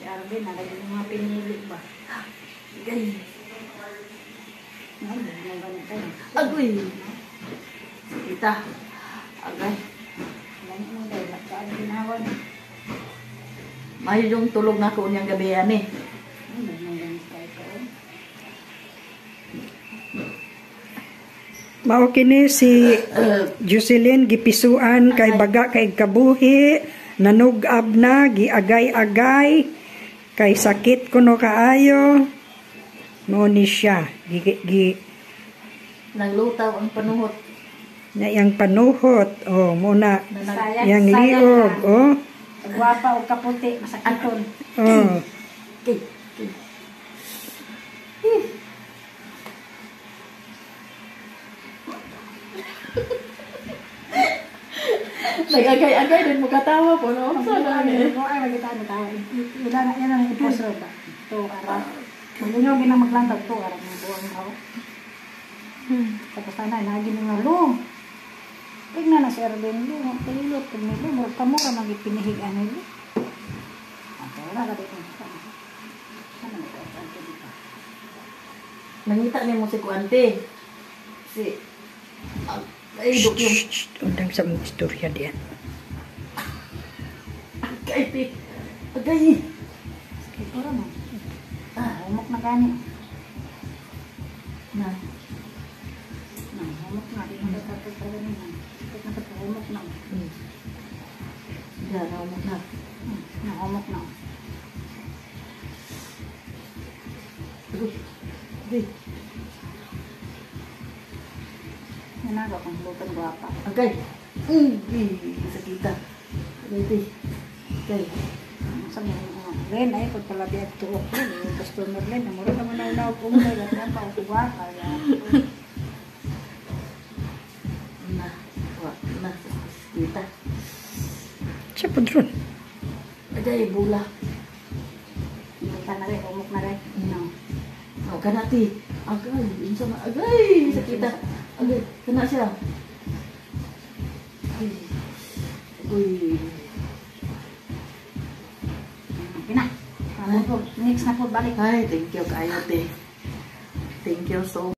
Arvin, nalagay yung mga pinili ba? Agay. No, mo ganito. Agoy. Kita. Agay. Lani mo dahil, saan ginawan? Mayo yung tulog na ko niyang gabi ani. Ano mo ganito kayo ko? Mao kini si Jocelyn gipisuan kay baga kay kabuhi, nanugab na, giagay-agay, kay sakit kuno kaayo. Mao ni siya gi, gi Nanglutaw ang panuhot. Na iyang panuhot, oh mo na Sayang, iyang sayang liog, na. Oh. Gwapa o kaputi, masakiton. Oh. Kay. Kay. Nag-agay-agay din mo katawa po, no? Sana ni. Mo ay magita ni tayo. Wala na yan ang iposro ba? To ara. Malingaw ginang maglantag to ara ng buwang raw. Tapos na nagi nga lo. Tingnan na si Erwin lo, palilot pag nilo, murag kamo ka magipinihig ani lo. Ato wala ka dito. Ano mo ka dito dito? Nangita ni mo si Kuante. Si ay, dok yung Shh, undang sa mong istorya diyan. Agay, ti. Agay. Sige puro mo. Ah, humok na gani. Na. Na, humok na di mo tatag talaga ni. Sakit na ka humok na. Ya, na mo na. Na humok na. Agoy. Agay. Nanaga kung lutan gwapa. Agay. Sakita. Agay, ti. Agay. Sa mga Len, ay pag pala biag tuok rin, yung customer len, namuro naman na unaw po mo, at yan pa, gwapa. Na. Wa, na. Sakita. Siya po ron. Agay, bula. Kita na rin, humok na rin. No. Oh, kana ti. Agay, unsa man agay, sakita. Agay, kana siya. Ay. Uy. Okay na. Next na po, balik. Ay, thank you kayo, te. Thank you so